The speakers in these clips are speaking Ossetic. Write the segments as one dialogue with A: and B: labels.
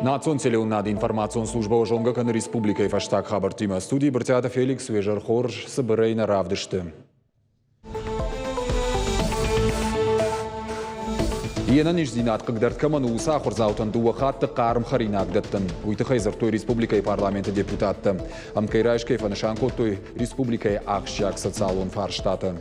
A: Национ телеуынынады информацион службӕ зонгӕ кӕны республикӕйы фӕстаг хабӕрттимӕ. Студийы Брытъиаты Феликс уе зӕр хорз цыбырӕй нӕ равдысты. Йе нӕниздзинад хъыгдард кӕмӕн у, уыцы ахуырдзаутӕн дыууӕ хатты хъарм хӕринаг дӕттын. Уый тыххӕй дзырдтой республикӕйы парламенты депутаттӕ. Ӕмкӕй райсгӕ фӕнысан кодтой республикӕйы ахсджиаг социалон фарстатӕ.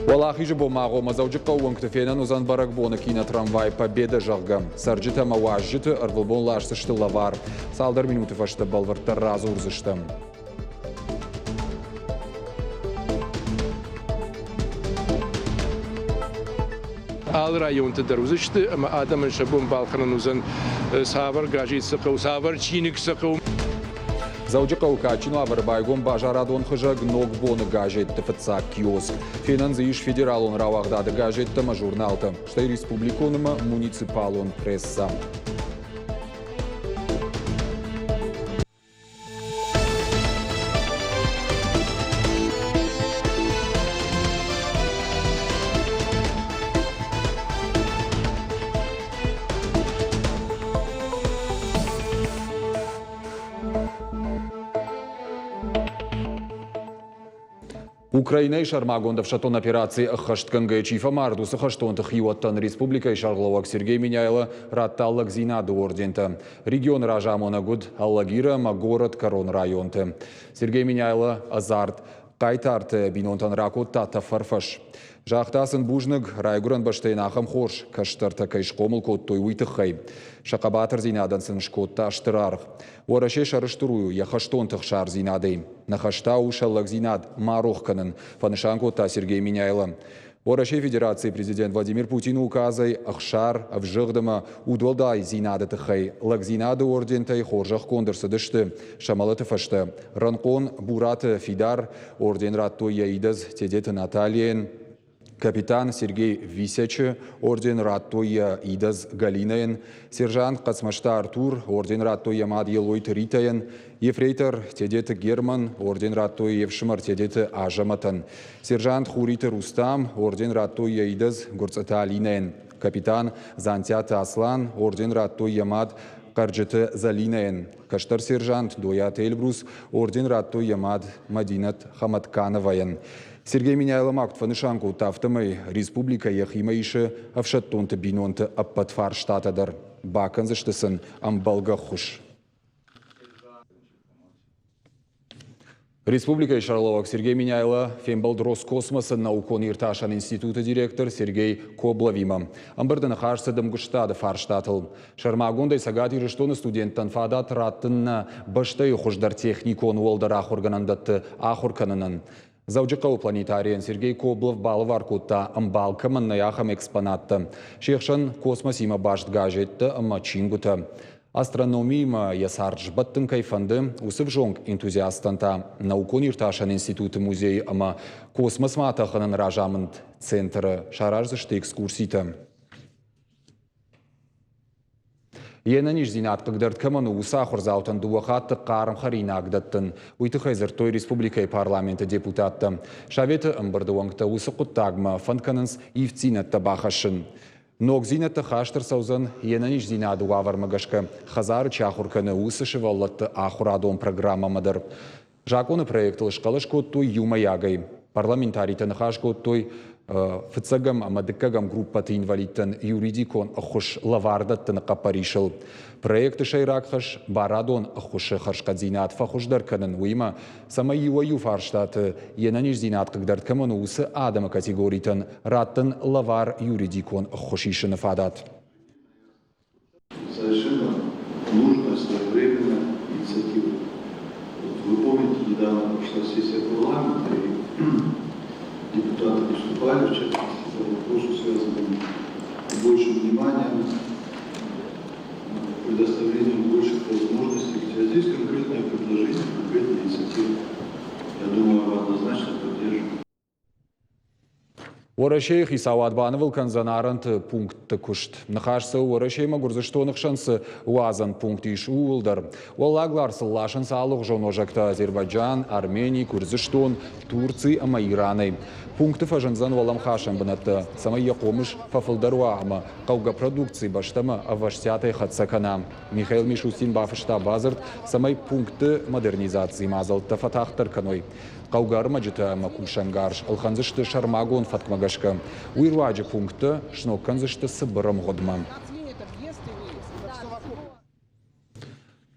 A: Уӕлахизы бонмӕ агъоммӕ Дзӕуджыхъӕуы уынгты фенӕн уыдзӕн бӕрӕгбоны кинотрамвай «Победа», зӕгъгӕ. Цӕрджытӕ ӕмӕ уазджыты ӕрвылбон ласдзысты лӕвар. Цалдӕр минуты фӕстӕ бӕлвырддӕр радзурдзыстӕм.
B: Алы районты дӕр уыдзысты ӕмӕ адӕмӕн сӕ бон балхӕнӕн уыдзӕн, цавӕр газет сӕ хъӕуы, цавӕр чиныг сӕ хъӕуы.
A: Дзӕуджыхъӕуы кадджын уавӕры байгом базарадон хызӕг «Ногбоны газетты» фыццаг киоск. Фенӕн дзы ис федералон рауагъдады газеттӕ ӕмӕ журналтӕ, стӕй республикон ӕмӕ муниципалон прессӕ. Украинӕйы сӕрмагонд ӕфсӕддон операци ӕххӕстгӕнгӕйӕ чи фӕмард, уыцы хӕстонты хиуӕттӕн республикӕйы сӕргълӕууӕг Сергей Меняйло радта лӕгдзинады ордентӕ. Регионы разамонӕг уыд Алагиры ӕмӕ горӕтгӕрон районты. Сергей Меняйло ӕдзард хъайтарты бинонтӕн ракодта тӕфӕрфӕс. Загъта сын бузныг, райгуырӕн бӕстӕйӕн ахӕм хорз кӕстӕртӕ кӕй схъомыл кодтой, уый тыххӕй. Сӕ хъӕбатырдзинадӕн сын скодта стыр аргъ. Уӕрӕсе сӕрыстыр у йӕ хӕстонты хсардзинадӕй. Нӕ хӕс та у сӕ лӕгдзинад ма рох кӕнын, фӕнысан кодта Сергей Меняйло. Уӕрӕсейы Федерацийы президент Владимир Путины указӕй ӕхсар, ӕвзыгъд ӕмӕ удуӕлдайдзинады тыххӕй лӕгдзинады ордентӕй хорзӕхгонд ӕрцыдысты сӕ мӕлӕты фӕстӕ. Рӕнхъон Бураты Фидар орден радтой йӕ идӕдз Тедеты Натальяйӕн, Капитан Сергей Висячы орден радтой йӕ идӕдз Галинӕйӕн, сержант Хъӕцмӕзты Артур орден радтой йӕ мад Елойты Ритӕйӕн, ефрейтор Тедеты Герман орден радтой йе фсымӕр Тедеты Азӕмӕтӕн, сержант Хуриты Рустам орден радтой йӕ идӕдз Гуырцъыты Алинӕйӕн, капитан Дзантиаты Аслан орден радтой йӕ мад Хъӕрджыты Зӕлинӕйӕн, кӕстӕр сержант Дойаты Эльбрус орден радтой йӕ мад Мӕдинӕт Хӕмӕткановайӕн. Сергей Меняйло ма куыд фӕнысан кодта, афтӕмӕй республикӕ йӕхимӕ исы ӕфсӕддонты бинонты ӕппӕт фарстатӕ дӕр, бакӕндзысты сын ӕмбӕлгӕ ӕххуыс. Республикӕйы сӕргълӕууӕг Сергей Меняйло фембӕлд Роскосмосы наукон-иртасӕн институты директор Сергей Кобловимӕ. Ӕмбырды ныхас цыд ӕмгуыстады фарстатыл. Сӕрмагондӕй Цӕгат Ирыстоны студенттӕн фадат раттын нӕ бӕстӕйы хуыздӕр техникон уӕлдӕр ахуыргӕнӕндӕтты ахуыр кӕнынӕн. Дзӕуджыхъӕуы планетарийӕн Сергей Коблов балӕвар кодта, ӕмбал кӕмӕн нӕй, ахӕм экспонаттӕ. Се хсӕн космосимӕ баст газеттӕ ӕмӕ чингуытӕ. Астрономиимӕ йӕ цард сбӕттын кӕй фӕнды, уыцы взонг энтузиасттӕн та наукон-иртасӕн институты музейы ӕмӕ космосмӕ атӕхынӕн разамынд центры сараздзысты экскурситӕ. Йе нӕниздзинад хъыгдард кӕмӕн у, уыцы ахуырдзаутӕн дыууӕ хатты хъарм хӕринаг дӕттын. Уый тыххӕй дзырдтой республикӕйы парламенты депутаттӕ. Советы ӕмбырды уӕнгтӕ уыцы хъуыддагмӕ фӕнд кӕнынц ивддзинӕдтӕ бахӕссын. Ногдзинӕдтӕ хаст ӕрцӕудзӕн йе нӕниздзинады уавӕрмӕ гӕсгӕ хӕдзары чи ахуыр кӕны, уыцы сывӕллӕтты ахуырадон программӕмӕ дӕр. Закъоны проектыл схъӕлӕс кодтой иумӕйагӕй. Парламентаритӕ ныхас кодтой фыццӕгӕм ӕмӕ дыккӕгӕм группӕты инвалидтӕн юридикон ӕххуыс лӕвар дӕттыны хъӕппӕрисыл. Проекты сӕйраг хӕс – барадон ӕххуысы хӕрзхъӕддзинад фӕхуыздӕр кӕнын, уыимӕ, цӕмӕй иуӕй-иу фарстаты йе нӕниздзинад хъыгдард кӕмӕн у, уыцы адӕмы категоритӕн раттын лӕвар юридикон ӕххуыс исыны фадат.
C: Совершенно нужная своевременная инициатива. Вот вы помните, недавно прошла сессия парламента, и депутаты выступали, в частности, по вопросу, связанному с большим вниманием, предоставлением больших возможностей. А здесь конкретное предложение, конкретная инициатива. Я думаю, мы однозначно поддержим.
A: Уӕрӕсейы хицауад банывыл кӕндзӕн арӕнты пунктты куыст. Ныхас цӕуы Уӕрӕсемӕ Гуырдзыстоны хсӕн цы уадзӕн пункт ис, ууыл дӕр. Уӕллаг Ларсыл ласынц алыгъуызон уӕзӕгтӕ Азербайджан, Армени, Гуырдзыстон, Турци ӕмӕ Иранӕй. Пункты фӕзындзӕн уӕлӕмхасӕн бынӕттӕ, цӕмӕй йӕ хъомыс фӕфылдӕр уа ӕмӕ хъӕугӕ продукци бӕстӕмӕ ӕвӕстиатӕй хӕццӕ кӕна. Михаил Мишустин бафыста бадзырд, цӕмӕй пунктты модернизацийы мадзӕлттӕ фӕтагъддӕр кӕной. Хъӕугӕ ӕрмӕджытӕ ӕмӕ кусӕнгарз ӕлхӕндзысты сӕрмагонд фӕткмӕ гӕсгӕ. Уый руаджы пункттӕ сног кӕндзысты цыбыр ӕмгъуыдмӕ.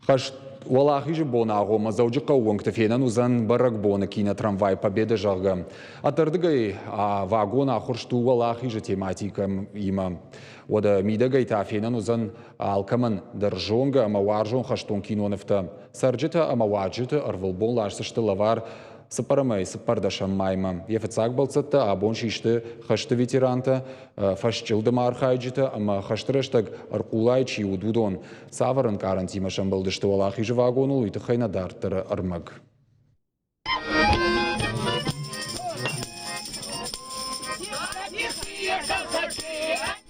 A: Хӕст Уӕлахизы боны агъоммӕ Дзӕуджыхъӕуы уынгты фенӕн уыдзӕн бӕрӕгбоны кинотрамвай «Победа», зӕгъгӕ. Ӕддӕрдыгӕй вагон ахуырст у Уӕлахизы тематикӕимӕ. Уӕдӕ мидӕгӕй та фенӕн уыдзӕн алкӕмӕн дӕр зонгӕ ӕмӕ уарзон хӕстон кинонывтӕ. Цӕрджытӕ ӕмӕ уазджыты ӕрвылбон ласдзысты лӕвар цыппӕрӕмӕй цыппӕрдӕсӕм маймӕ. Йӕ фыццаг бӕлццӕттӕ абон систы хӕсты ветерантӕ, фӕсчъылдымы архайджытӕ ӕмӕ хӕсты рӕстӕг ӕрхъулайы чи уыд, уыдон. Цавӕр ӕнкъарӕнтимӕ сӕмбӕлдысты Уӕлахизы вагоныл, уый тыххӕй нӕ дарддӕры ӕрмӕг.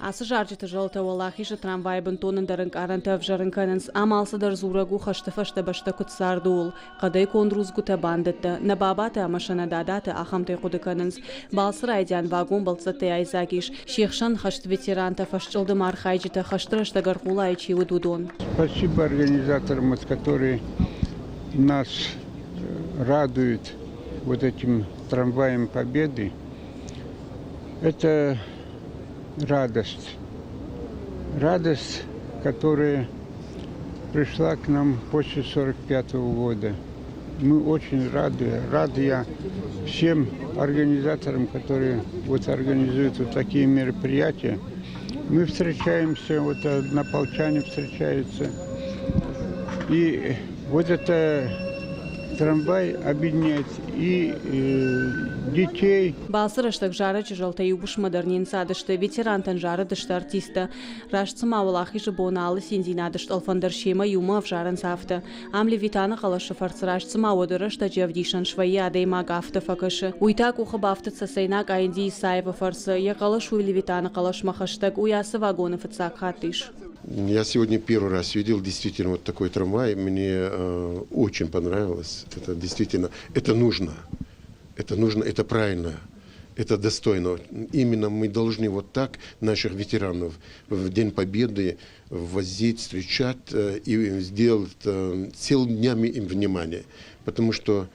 D: Ацы зарджыты зӕлтӕ Уӕлахизы трамвайы бынтон ӕндӕр ӕнкъарӕнтӕ ӕвзӕрын кӕнынц. Ам алцыдӕр дзурӕг у хӕсты фӕстӕ бӕстӕ куыд цард, ууыл. Хъӕдӕй конд рудзгуытӕ, бандӕттӕ. Нӕ бабатӕ ӕмӕ сӕ нӕ дадатӕ ахӕмтӕй хъуыды кӕнынц. Балцы райдиан вагон бӕлццӕттӕй айдзаг ис. Се хсӕн хӕсты ветерантӕ, фӕсчъылдым архайджытӕ, хӕсты рӕстӕг ӕрхъулайы чи уыд, уыдон.
E: Спасибо организаторам, вот, которые нас радуют вот этим трамваем Победы. Это радость. Радость, которая пришла к нам после 1945 года. Мы очень рады. Рад я всем организаторам, которые вот организуют вот такие мероприятия. Мы встречаемся, вот однополчане встречаются. И вот это трамвай объединяет и детей.
D: Балцы рӕстӕг зарӕджы зӕлтӕ иу уысммӕ дӕр не нцадысты, ветерантӕн зарыдысты артисттӕ. Раст цыма Уӕлахизы бон алы циндзинады стъӕлфӕн дӕр семӕ иумӕ ӕвзарынц, афтӕ. Ам Левитаны хъӕлӕсы фӕрцы раст цыма уӕды рӕстӕджы ӕвдисӕн свӕййы адӕймаг, афтӕ фӕкӕсы. Уый та къухы бафтыд цӕцӕйнаг Айнди Исаевы фӕрцы. Йӕ хъӕлӕс у Левитаны хъӕлӕсмӕ хӕстӕг, уый ацы вагоны фыццаг хатт ис.
F: Я сегодня первый раз видел действительно вот такой трамвай. Мне очень понравилось. Это действительно, это нужно. Это нужно, это правильно, это достойно. Именно мы должны вот так наших ветеранов в День Победы возить, встречать и сделать целыми днями им внимание. Потому что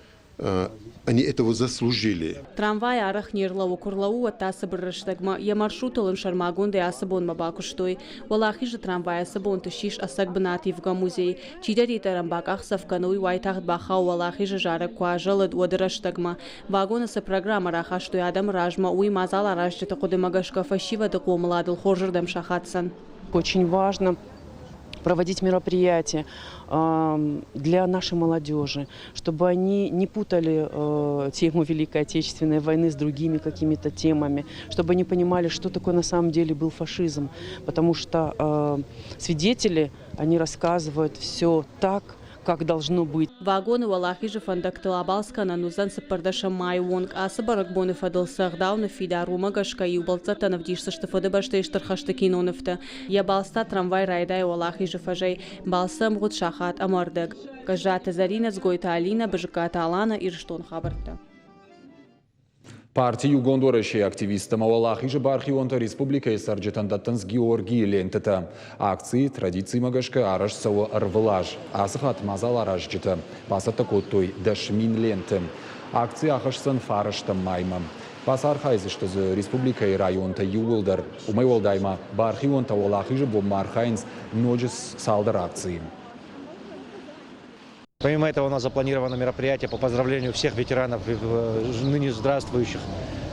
F: они этого заслужили.
D: Трамвай арӕх не рлӕууы, куы рлӕууы, уӕд та цыбыр рӕстӕгмӕ. Йӕ маршрутыл ын сӕрмагондӕй ацы бонмӕ бакуыстой. Уӕлахизы трамвай ацы бонты ссис ӕцӕг бынативгӕ музей. Чидӕриддӕр ӕм бакъахдзӕф кӕны, уый уайтагъд бахауы Уӕлахизы зарӕг куы азӕлыд, уӕды рӕстӕгмӕ. Вагоны цы программӕ рахастой адӕмы размӕ, уый мадзал аразджыты хъуыдымӕ гӕсгӕ фӕсивӕды хъомыладыл хорзырдӕм сахаддзӕн.
G: Очень важно проводить мероприятия для нашей молодежи, чтобы они не путали тему Великой Отечественной войны с другими какими-то темами, чтобы они понимали, что такое на самом деле был фашизм, потому что свидетели, они рассказывают все так, как должно быть.
D: Вагоны Уӕлахизы фӕндӕгтыл абалц кӕнӕн уыдзӕн цыппӕрдӕсӕм майы онг. Ацы бӕрӕгбоны фӕдыл цы ӕгъдау ныффидар, уымӕ гӕсгӕ иу бӕлццӕттӕн ӕвдисдзысты Фыдыбӕстӕйы Стыр хӕсты кинонывтӕ. Йӕ балц та трамвай райдайы Уӕлахизы фӕзӕй. Балцы ӕмгъуыд сахат ӕмӕ ӕрдӕг. Гӕззаты Зӕринӕ, Дзгойты Алинӕ, Бызыккаты Алана, Ирыстон хабӕрттӕ.
A: Парти Иугонд Уӕрӕсейы активисттӕ ӕмӕ Уӕлахизы бархионтӕ республикӕйы цӕрджытӕн дӕттынц Георгийы лентытӕ. Акци традицимӕ гӕсгӕ арӕзт цӕуы ӕрвылаз. Ацы хатт мадзал аразджытӕ бацӕттӕ кодтой 10 000 ленты. Акци ахӕсдзӕн фарӕстӕм маймӕ. Бацархайдзысты дзы республикӕйы районтӕ иууылдӕр. Уымӕй уӕлдай ма бархионтӕ Уӕлахизы бонмӕ архайынц ноджы цалдӕр акцийы.
H: Помимо этого у нас запланировано мероприятие по поздравлению всех ветеранов ныне здравствующих.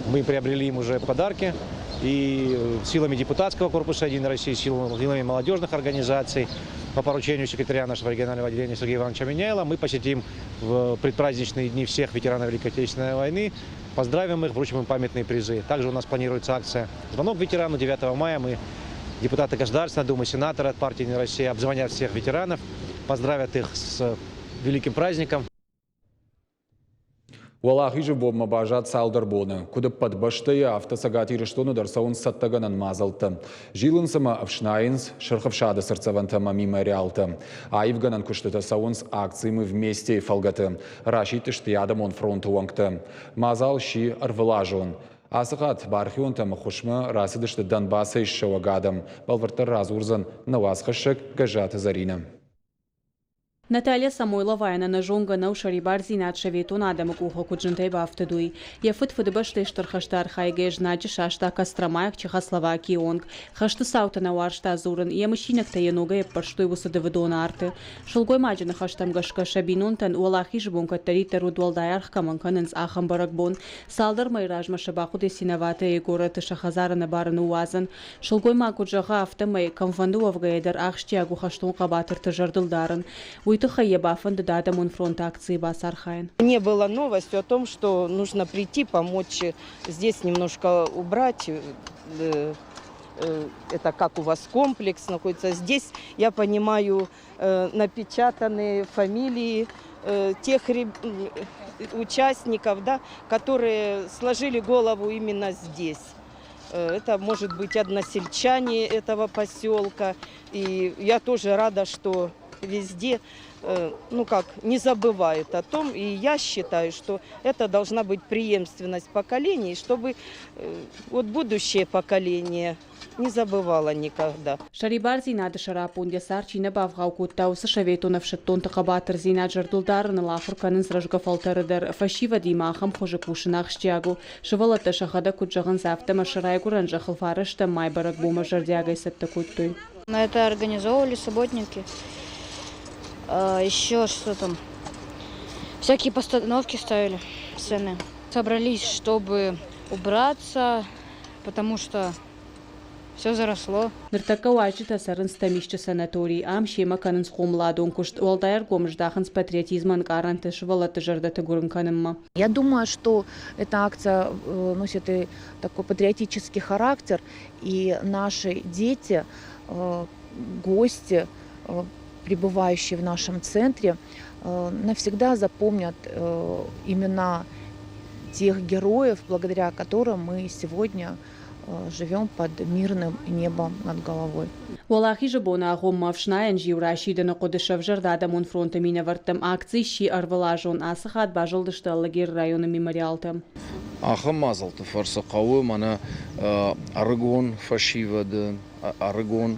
H: Мы приобрели им уже подарки. И силами депутатского корпуса «Единой России», силами молодежных организаций, по поручению секретаря нашего регионального отделения Сергея Ивановича Меняйло мы посетим в предпраздничные дни всех ветеранов Великой Отечественной войны, поздравим их, вручим им памятные призы. Также у нас планируется акция «Звонок ветерану» 9 мая. Мы, депутаты Государственной Думы, сенаторы от партии «Единая Россия», обзвонят всех ветеранов, поздравят их с великим праздником.
A: Уӕлахизы бонмӕ баззад цалдӕр боны. Куыд ӕппӕт бӕстӕйы, афтӕ Цӕгат Ирыстоны дӕр цӕуынц цӕттӕгӕнӕн мадзӕлттӕ. Зилынц ӕмӕ ӕфснайынц Сырх ӕфсады цыртдзӕвӕнтӕ ӕмӕ мемориалтӕ. Аивгӕнӕн куыстытӕ цӕуынц акци «Мы вместе» фӕлгӕты. Расидтысты йӕ адӕмон фронты уӕнгтӕ. Мадзал сси ӕрвылазон. Ацы хатт бархионтӕм ӕххуысмӕ рацыдысты Донбассӕй ссӕуӕг адӕм. Бӕлвырддӕр радзурдзӕн нӕ уацхӕссӕг Гӕззаты Зӕринӕ.
D: Наталья Самойловайӕн ӕнӕзонгӕ нӕу сӕрибардзинад советон адӕмы къухы куыд зынтӕй бафтыд, уый. Йӕ фыд Фыдыбӕстӕйы Стыр хӕсты архайгӕйӕ знаджы саста Костромайӕ Чехословакийы онг. Хӕсты цаутӕ нӕ уарзта дзурын, йӕ мысинӕгтӕ йӕ ногӕй ӕппӕрстой уыцы дывыдон арты. Сылгоймаджы ныхӕстӕм гӕсгӕ, сӕ бинонтӕн Уӕлахизы бон кӕддӕриддӕр уыд уӕлдай аргъ кӕмӕн кӕнынц, ахӕм бӕрӕгбон. Цалдӕр мӕйы размӕ сӕ бахъуыд Ясиноватӕйы горӕты сӕ хӕдзар ӕнӕбары ныууадзын. Сылгоймаг куыд зӕгъы, афтӕмӕй, кӕмфӕнды уӕвгӕйӕ дӕр ахсджиаг у хӕстон хъӕбатырты зӕрдыл дарын. Уый тыххӕй йӕ бафӕндыд адӕмон фронты акцийы бацархайын.
I: Не было новости о том, что нужно прийти, помочь здесь немножко убрать. Это как у вас комплекс находится. Здесь, я понимаю, напечатаны фамилии тех участников, да, которые сложили голову именно здесь. Это может быть односельчане этого поселка. И я тоже рада, что везде, ну как, не забывают о том. И я считаю, что это должна быть преемственность поколений, чтобы вот будущее поколение не забывало никогда.
D: Сӕрибардзинады сӕраппонд йӕ цард чи нӕ бавгъау кодта, уыцы советон ӕфсӕддонты хъӕбатырдзинад зӕрдыл дарыныл ахуыр кӕнынц рӕзгӕ фӕлтӕры дӕр. Фӕсивӕдимӕ ахӕм хуызы кусын ахсджиаг у. Сывӕллӕттӕ сӕхӕдӕг куыд зӕгъынц, афтӕмӕй сӕ райгуырӕн зӕххыл фарӕстӕм май бӕрӕгбонмӕ зӕрдиагӕй цӕттӕ кодтой.
J: На это организовывали субботники. Еще что там? Всякие постановки ставили, сцены. Собрались, чтобы убраться, потому что все заросло.
D: Ныртӕккӕ уазджытӕ цӕрынц Тӕмисчъы санаторийы. Ам семӕ кӕнынц хъомыладон куыст, уӕлдай ӕргом здахынц патриотизмы ӕнкъарӕнты сывӕллӕтты зӕрдӕты гуырын кӕнынмӕ.
K: Я думаю, что эта акция носит и такой патриотический характер, и наши дети, гости, пребывающие в нашем центре, навсегда запомнят имена тех героев, благодаря которым мы сегодня живем под мирным небом над головой.
D: Уӕлахизы боны агъоммӕ ӕфснайӕн зиу расидыны хъуыды сӕвзӕрд адӕмон фронты минӕвӕрттӕм. Акци сси ӕрвылазон. Ацы хатт базылдысты Алагиры районы мемориалтӕм.
L: Ахӕм мадзӕлтты фӕрцы хъӕуы мӕнӕ ӕрыгон фӕсивӕды, ӕрыгон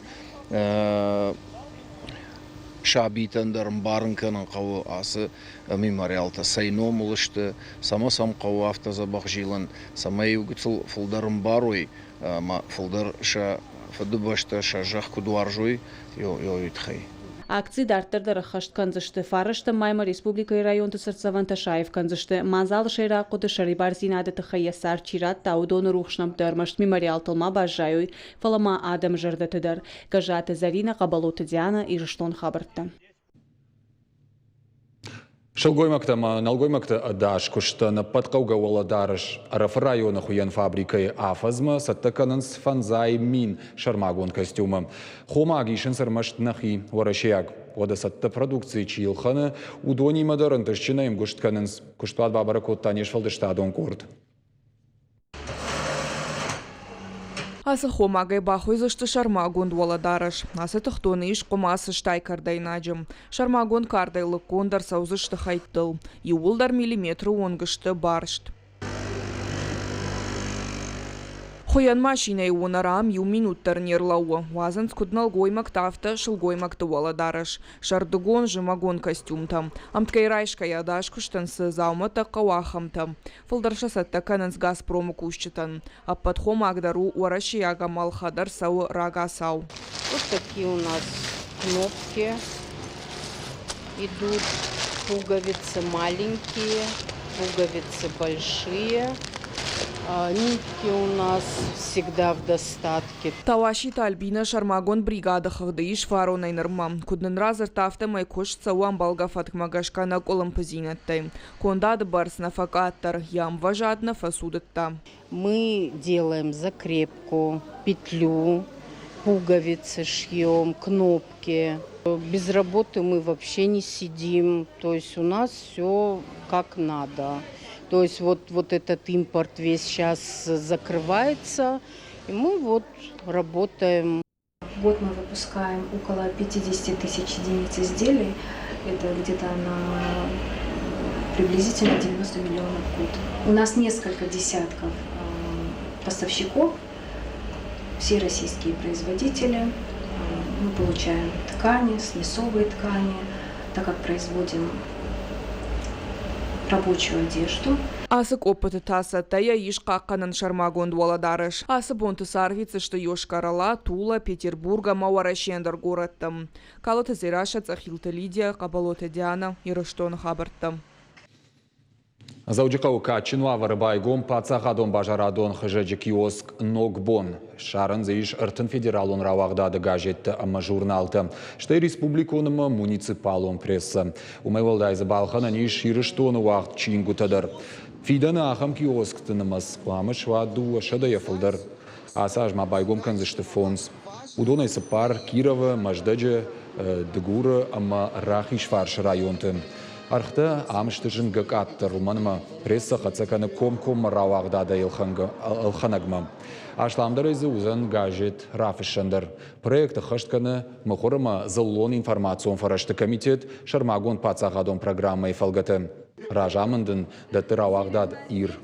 L: сабитӕн дӕр ӕмбарын кӕнын хъӕуы ацы мемориалтӕ цӕй номыл сты, цӕмӕ сӕм хъӕуы афтӕ дзӕбӕх зилын, цӕмӕй иу гыццыл фылдӕр ӕмбарой ӕмӕ фылдӕр сӕ фыдыбӕстӕ, сӕ зӕхх куыд уарзой, уый тыххӕй.
D: Акци дарддӕр дӕр ӕххӕст кӕндзысты. Фарӕстӕм маймӕ республикӕйы районты цыртдзӕвӕнтӕ саив кӕндзысты. Мадзалы сӕйраг хъуыды сӕрибардзинады тыххӕй йӕ цард чи радта, уыдоны рухс нӕмттӕ ӕрмӕст мемориалтыл ма баззайой, фӕлӕ ма адӕмы зӕрдӕты дӕр. Гӕззаты Зӕринӕ, Хъӕбӕлоты Дианӕ, Ирыстон хабӕрттӕ.
A: Сылгоймӕгтӕ ӕмӕ нӕлгоймӕгты ӕдас куыстӕн ӕппӕт хъӕугӕ уӕлӕдарӕс Ӕрӕфы районы хуыйӕн фабрикӕйы афӕдзмӕ цӕттӕ кӕнынц 500 000 сӕрмагонд костюмы. Хомаг исынц ӕрмӕст нӕхи уӕрӕсейаг. Уӕдӕ цӕттӕ продукци чи ӕлхӕны, уыдонимӕ дӕр ӕнтыстджынӕй ӕмгуыст кӕнынц. Куыстуат бабӕрӕг кодта не сфӕлдыстадон къорд.
M: Ацы хомагӕй бахуыйдзысты сӕрмагонд уӕлӕдарӕс. Ацы тыхтоны ис хъуымацы стай кӕрдӕйнаджы. Сӕрмагонд кардӕй лыггонд ӕрцӕудзысты хӕйттыл. Иууылдӕр миллиметры онг сты барст. Хуыйӕн машинӕйы уынӕр ам иу минут дӕр не рлӕууы. Уадзынц куыд нӕлгоймӕгтӕ, афтӕ сылгоймӕгты уӕлӕдарӕс. Сӕрдыгон, зымӕгон костюмтӕ. Ӕмткӕй райсгӕйӕ ӕдас куыстӕн цы дзаумӕттӕ хъӕуы, ахӕмтӕ. Фылдӕр сӕ цӕттӕ кӕнынц «Газпромы» кусджытӕн. Ӕппӕт хомаг дӕр у уӕрӕсейаг ӕмӕ ӕлхӕд ӕрцӕуы рагацау.
N: Вот такие у нас кнопки идут. Пуговицы маленькие, пуговицы большие. Нитки у нас всегда в достатке.
M: Тауаситы Альбинӕ сӕрмагонд бригады хыгъды ис фаронӕй нырмӕ. Куыд нын радзырдта, афтӕмӕй куыст цӕуы ӕмбӕлгӕ фӕткмӕ гӕсгӕ нӕ къуылымпыдзинӕдтӕй. Кондады бӕрц нӕ фӕкъаддӕр, йӕ ӕмвӕзад нӕ фӕцудыдта.
N: Мы делаем закрепку, петлю, пуговицы шьем, кнопки. Без работы мы вообще не сидим, то есть у нас все как надо. То есть вот, вот этот импорт весь сейчас закрывается, и мы вот работаем.
O: В год мы выпускаем около 50 тысяч единиц изделий. Это где-то на приблизительно 90 миллионов в год. У нас несколько десятков поставщиков, все российские производители. Мы получаем ткани, снесовые ткани, так как производим рабочую одежду.
M: Ацы къоппыты та цӕттӕйӕ ис хъахъхъӕнӕн сӕрмагонд уӕлӕдарӕс. Ацы бонты сӕ арвитдзысты Йошкар-Ола, Тула, Петербург ӕмӕ Уӕрӕсейы ӕндӕр горӕттӕм. Калоты Дзерассӕ, Цъӕхилты Лидия, Хъӕбӕлоты Диана, Ирыстоны хабӕрттӕ.
A: Дзӕуджыхъӕуы кадджын уавӕры байгом паддзахадон базарадон хызӕджы киоск «Ног бон». Ссарӕн дзы ис 30 федералон рауагъдады газеттӕ ӕмӕ журналтӕ, стӕй республикон ӕмӕ муниципалон прессӕ. Уымӕй уӕлдай дзы балхӕнӕн ис Ирыстоны уагъд чингуытӕ дӕр. Фидӕны ахӕм киоскты нымӕц хъуамӕ суа 200-йӕ фылдӕр. Ацы аз ма байгом кӕндзысты фондз. Уыдонӕй цыппар Кировы, Мӕздӕджы, Дыгуры ӕмӕ Рахизфарсы районты. Ӕргътӕ ам сты зынгӕ къаддӕр, уымӕн ӕмӕ прессӕ хӕццӕ кӕны комкоммӕ рауагъдадӕй ӕлхӕнӕгмӕ. Асламдӕрӕй дзы уыдзӕн газет рафыссӕн дӕр. Проект ӕххӕст кӕны мыхуыр ӕмӕ дзыллон информацион фӕрӕзты комитет сӕрмагонд паддзахадон программӕйы фӕлгӕты. Разамынд ын дӕтты рауагъдад «Ир».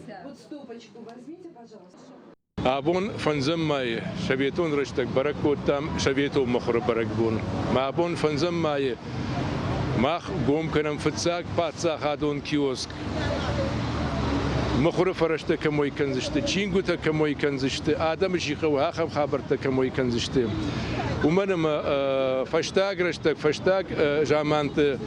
B: Абон фӕндзӕм майы советон рӕстӕг бӕрӕг кодтам советон мыхуыры бӕрӕгбон. Мӕ абон фӕндзӕм майы мах гом кӕнӕм фыццаг паддзахадон киоск. Мыхуыры фӕрӕзтӕ кӕм уӕй кӕндзысты, чингуытӕ кӕм уӕй кӕндзысты, адӕмы чи хъӕуы, ахӕм хабӕрттӕ кӕм уӕй кӕндзысты. Уымӕн ӕмӕ фӕстаг рӕстӕг, фӕстаг заманты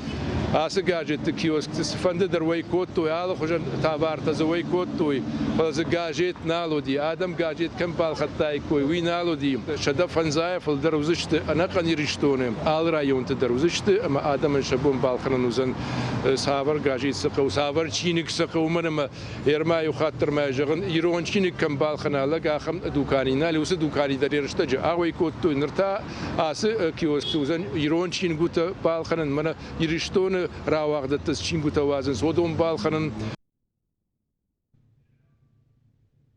B: ацы газетты киоскты цыфӕнды дӕр уӕй кодтой, алыхуызӕн товартӕ дзы уӕй кодтой, фӕлӕ дзы газет нал уыди. Адӕм газет кӕм балхӕдтаиккой, уый нал уыди. 150-ӕй фылдӕр уыдзысты ӕнӕхъӕн Ирыстоны, алы районты дӕр уыдзысты ӕмӕ адӕмӕн сӕ бон балхӕнын уыдзӕн, цавӕр газет сӕ хъӕуы, цавӕр чиныг сӕ хъӕуы, уымӕн ӕмӕ Ерма иу хатт дӕр ма зӕгъын, ирон чиныг кӕм балхӕна лӕг, ахӕм дукани нал, уыцы дукани дӕр йӕ рӕстӕджы ауӕй кодтой. Ныр та ацы киоскты уыдзӕн ирон чингуытӕ балхӕнын, мӕнӕ Ирыстоны рауагъдӕдтӕ цы чингуытӕ уадзынц, уыдон балхӕнын.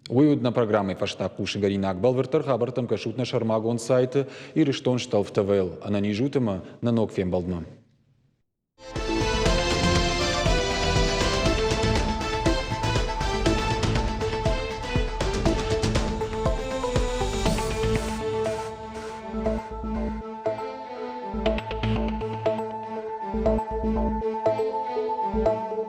A: Уый уыд нӕ программӕйы фӕстаг хъусынгӕнинаг. Бӕлвырддӕр хабӕрттӕм кӕсут нӕ сӕрмагонд сайты Ирыстон Стӕлф ТВ-ыл. Ӕнӕниз ут ӕмӕ нӕ ног фембӕлдмӕ.